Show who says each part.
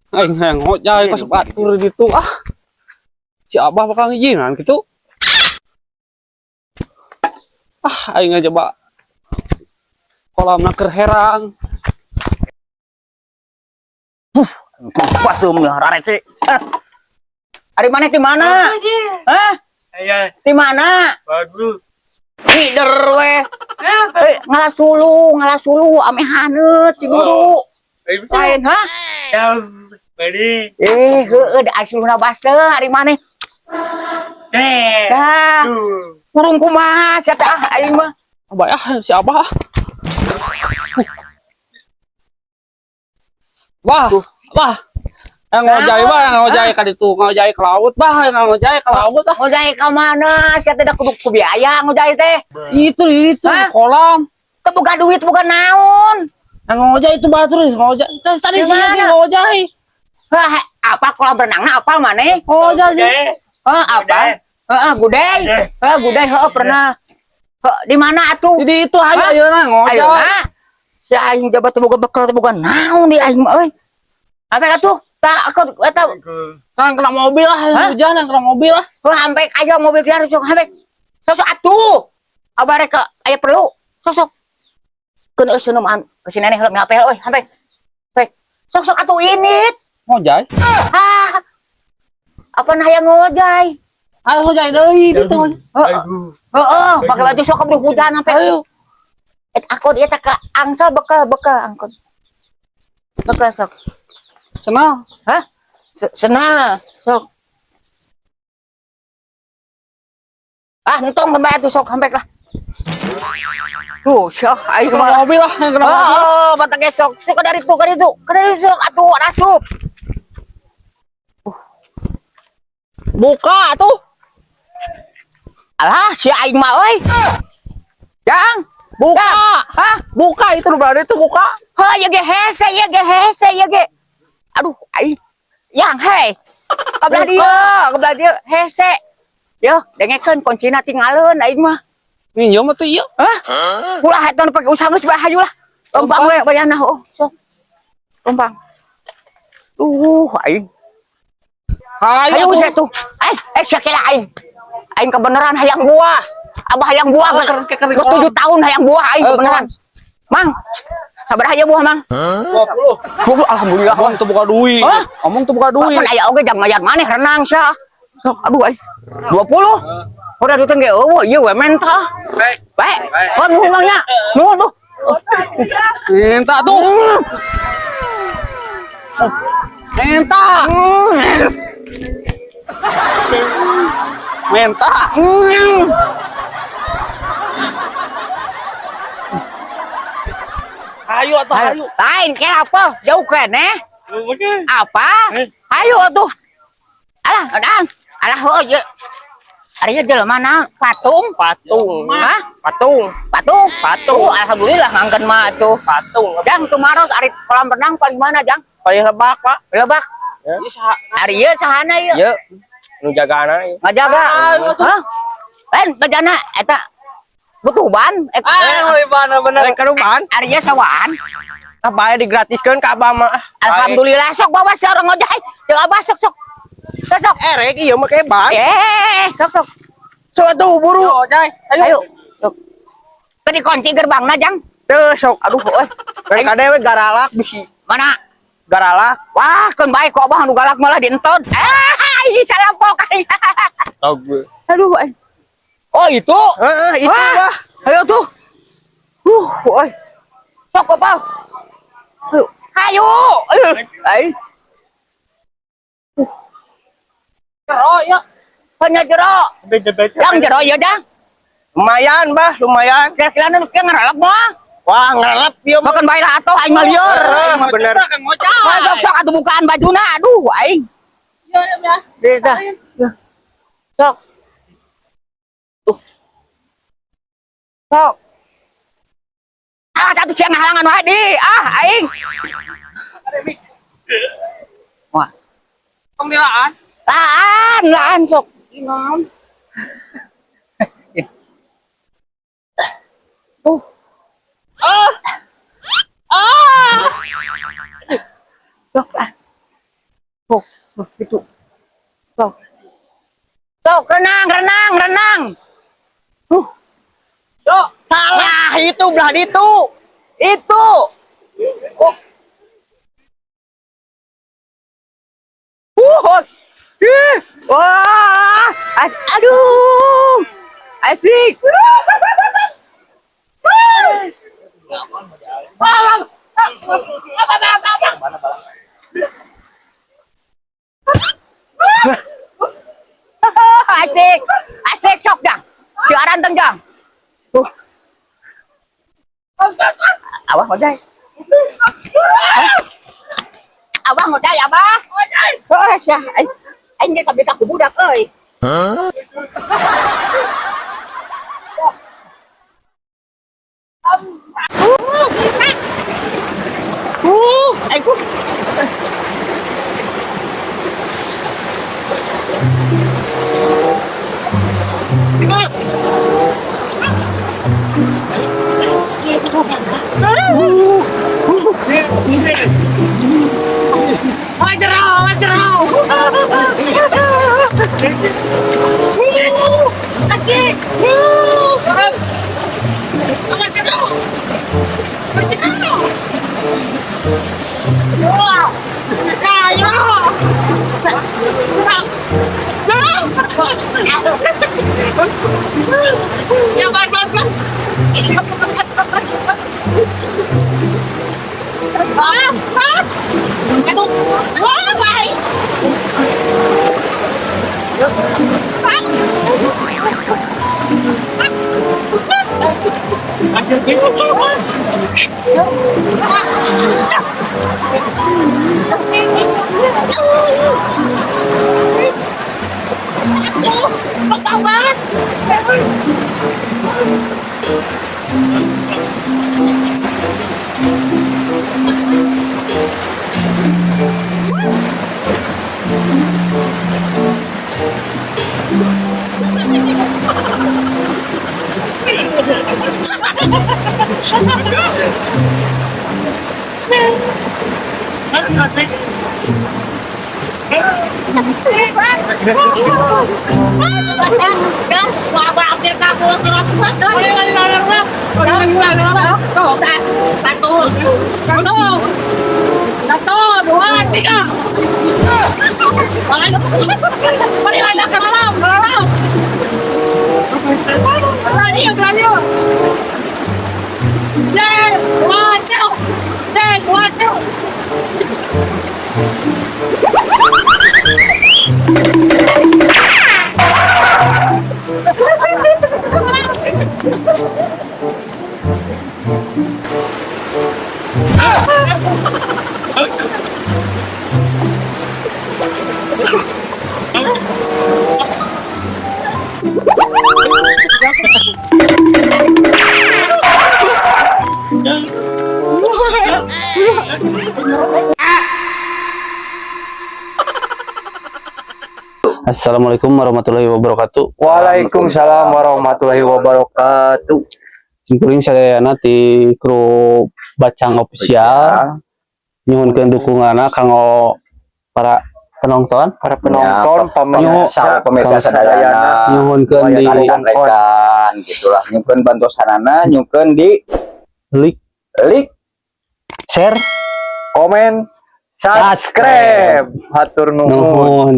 Speaker 1: Aing hayang ngojay ka batur gitu ah. Si Abah bakal ngijinan gitu. Ah, aing coba kolamna keur herang.
Speaker 2: Sumpah tuh rarese. Ah. Ari maneh di mana? Hah?
Speaker 3: Iya,
Speaker 2: Di mana?
Speaker 3: Bagus.
Speaker 2: Ngider we. Eh, ngalah sulu ame haneut ciburu. Lain, hah?
Speaker 3: Ya, beri.
Speaker 2: Eh, heueuh da suluna baseuh ari maneh.
Speaker 3: Eh,
Speaker 2: Dah,
Speaker 3: tuh.
Speaker 2: Kurung kumaha sia teh ah aing mah.
Speaker 1: Abah ah, si Abah ah. Bah, bah. Yang ngojay bah, yang ngojay ka ditu, ngojay ke laut bah, yang ngojay ke laut ah.
Speaker 2: Ngojay ka mana? Sia teh da kudu ku biaya ngojay teh.
Speaker 1: Itu
Speaker 2: Hah?
Speaker 1: Kolam.
Speaker 2: Teu boga duit, boga naon.
Speaker 1: Yang ngojay itu batur ngojay. Tadi
Speaker 2: Di
Speaker 1: sih
Speaker 2: mana?
Speaker 1: Ngojay.
Speaker 2: Hah, apa kolam renangna apa maneh?
Speaker 1: Ngojay sih.
Speaker 2: Hah, apa? Heeh, gudeg. Heeh, gudeg heeh pernah. Heuh, di mana atuh?
Speaker 1: Jadi itu ayo
Speaker 2: Hah?
Speaker 1: Ayeuna ngojay.
Speaker 2: Ayeuna. Si aing jabat teu boga bekal, teu boga naon di aing mah euy. Apa atuh? Tak aku eta.
Speaker 1: Kan kena mobil lah,
Speaker 2: Hah?
Speaker 1: Hujan yang kena mobil lah.
Speaker 2: Heuh, hampek aja mobil tiar sok hampek. Sosok atuh. Abah rek aya perlu. Sosok. Keun euy seuneu an ke si neneh heula ngapel euy hampek. Hampek. Sok-sok atuh init.
Speaker 1: Ngojay.
Speaker 2: Ah. Apa nah hayang ngojay?
Speaker 1: Ayo ngojay deui gitu.
Speaker 2: Heeh. Heeh, pakai baju sok keburu hujan hampek.
Speaker 1: Ayo.
Speaker 2: Et aku dia tak ke angsal bekal bekal angkot. Bekal sok.
Speaker 1: Senang.
Speaker 2: Hah? Senal sok. Ah, entong kembali atuh sok hampek lah. Tuh, sok aing
Speaker 1: Kena
Speaker 2: mah.
Speaker 1: mobil lah, yang kena mobil.
Speaker 2: Oh, batak sok. Sok dari itu, dari itu. Dari sok atuh rasup.
Speaker 1: Buka tuh.
Speaker 2: Alah, si aing mah euy. Jang,
Speaker 1: Buka.
Speaker 2: Hah?
Speaker 1: Buka itu berada itu buka.
Speaker 2: Hah, ya ge hese, ya ge hese, ya ge. Aduh, aing. Yang, hei. Kebelah dia, kebelah dia hese. Yo, dengekeun kuncina tinggalin aing mah.
Speaker 1: Minjem atuh ieu.
Speaker 2: Hah? Ulah eta nu pake usaha geus bae hayu lah. Lempang we bayana oh, sok. Lempang. Aing.
Speaker 1: Hayu
Speaker 2: Hayu
Speaker 1: atuh.
Speaker 2: sia tuh. Eh, eh sia kela aing. Aing kebenaran hayang buah. Abah hayang buah
Speaker 1: Oh,
Speaker 2: geus 7 tahun hayang buah aing
Speaker 1: Eh,
Speaker 2: kebenaran. Mang, sabaraha ieu buah, Mang?
Speaker 1: 20.
Speaker 2: 20, alhamdulillah.
Speaker 1: Omong tuh buka duit.
Speaker 2: Hah?
Speaker 1: Omong tuh buka duit.
Speaker 2: Pan aya oge jang mayar maneh renang sia. Sok aduh aing. 20. Udah duit ge eueuh ieu we menta.
Speaker 1: Baik.
Speaker 2: Baik. Oh, nuhun Mang nya. Nuhun tuh.
Speaker 1: Minta tuh. Minta. Minta. Ayo atuh ayo.
Speaker 2: Lain kayak apa? Jauh keneh. Apa? Ayo atuh. Alah, adang. Alah, oh ieu. Ari ieu jelema naon? Patung?
Speaker 3: Patung.
Speaker 2: Hah?
Speaker 3: Patung.
Speaker 2: Patung?
Speaker 3: Patung.
Speaker 2: Oh, alhamdulillah ngangkeun mah atuh.
Speaker 3: Patung.
Speaker 2: Jang tumaros ari kolam renang paling mana, Jang?
Speaker 3: Paling lebak, Pak.
Speaker 2: Lebak.
Speaker 1: Ieu saha?
Speaker 2: Ari ieu sahana ieu?
Speaker 3: Ye. Nu jagana ieu.
Speaker 2: Ngajaga.
Speaker 1: Ayo atuh.
Speaker 2: Hah? Lain bajana eta butuh ban. Eh,
Speaker 1: Ayo bener bener.
Speaker 3: Rek karuban.
Speaker 2: Ari ieu sawaan.
Speaker 3: Ah, bae digratiskeun ka abah mah. Ah,
Speaker 2: Alhamdulillah sok bawa seorang ngojay. Jeung abah sok sok. Sok sok.
Speaker 3: bae. Erek ieu mah ban.
Speaker 2: Eh, sok sok.
Speaker 3: Sok atuh buru.
Speaker 1: Ayo, Jay. Ayo.
Speaker 2: Ayo. Sok. Tadi kunci gerbangna, Jang.
Speaker 3: Teu sok.
Speaker 2: Aduh, euy.
Speaker 3: Rek kade we garalak bisi.
Speaker 2: Mana?
Speaker 3: Garalak.
Speaker 2: Wah, keun bae kok abah nu galak malah dientot. Eh, ini salah pok.
Speaker 3: Tau gue.
Speaker 2: Aduh, euy. Oh, itu.
Speaker 3: Heeh, itu
Speaker 2: Wah.
Speaker 3: bah.
Speaker 2: Ayo tuh. Euy. Sok apa? Ayo. Ayo. Ayo. Ayo.
Speaker 1: Oh, ya.
Speaker 2: Hanya jero. Yang jero ya, Jang.
Speaker 3: Lumayan, bah, lumayan.
Speaker 2: Kira-kira nu kieu ngaralap mah.
Speaker 3: Wah, ngerelep ieu mah.
Speaker 2: Makan bae lah atuh aing mah lieur.
Speaker 3: Heeh, bener.
Speaker 1: Kang ngojay.
Speaker 2: Mah sok sok atuh bukaan bajuna aduh aing.
Speaker 1: Iya, iya, ya.
Speaker 2: Bisa. Sok. Tuh. Sok. Ah, satu siang ngahalangan wae di. Ah, aing. Wah.
Speaker 1: Tong dilaan.
Speaker 2: Laan, laan sok.
Speaker 1: Ingat.
Speaker 2: Tuh.
Speaker 1: Ah. Ah.
Speaker 2: Sok lah. Sok, itu. Sok. Sok, renang, renang, renang.
Speaker 3: Yo, salah itu belah itu.
Speaker 2: Itu. Oh. Ih, wah, aduh, asik. Wah, wah, apa, apa, apa, apa. Asik, asik sok jang. Si aranteng jang. Abah ngojay. Abah ngojay, abah. Oh, sia. Aing ge kabeh ku budak euy. Aing ku. Satu,
Speaker 4: Satu, dua, tiga. Mari lah, ke dalam, ke dalam. Berani, berani. Dan, dua, tiga. Dan, dua, tiga.
Speaker 1: Assalamualaikum warahmatullahi wabarakatuh.
Speaker 5: Waalaikumsalam warahmatullahi wabarakatuh.
Speaker 1: Simkuring sadayana ti kru Bacang Official nyuhunkeun dukunganna kanggo para penonton,
Speaker 5: Para penonton,
Speaker 3: Ya,
Speaker 5: pemirsa,
Speaker 3: pemirsa sadayana,
Speaker 1: nyuhunkeun di
Speaker 3: rekan-rekan gitulah, nyuhunkeun bantosanana, nyuhunkeun di
Speaker 1: like,
Speaker 3: like,
Speaker 1: share,
Speaker 5: komen, subscribe. Hatur nuhun.
Speaker 1: nuhun.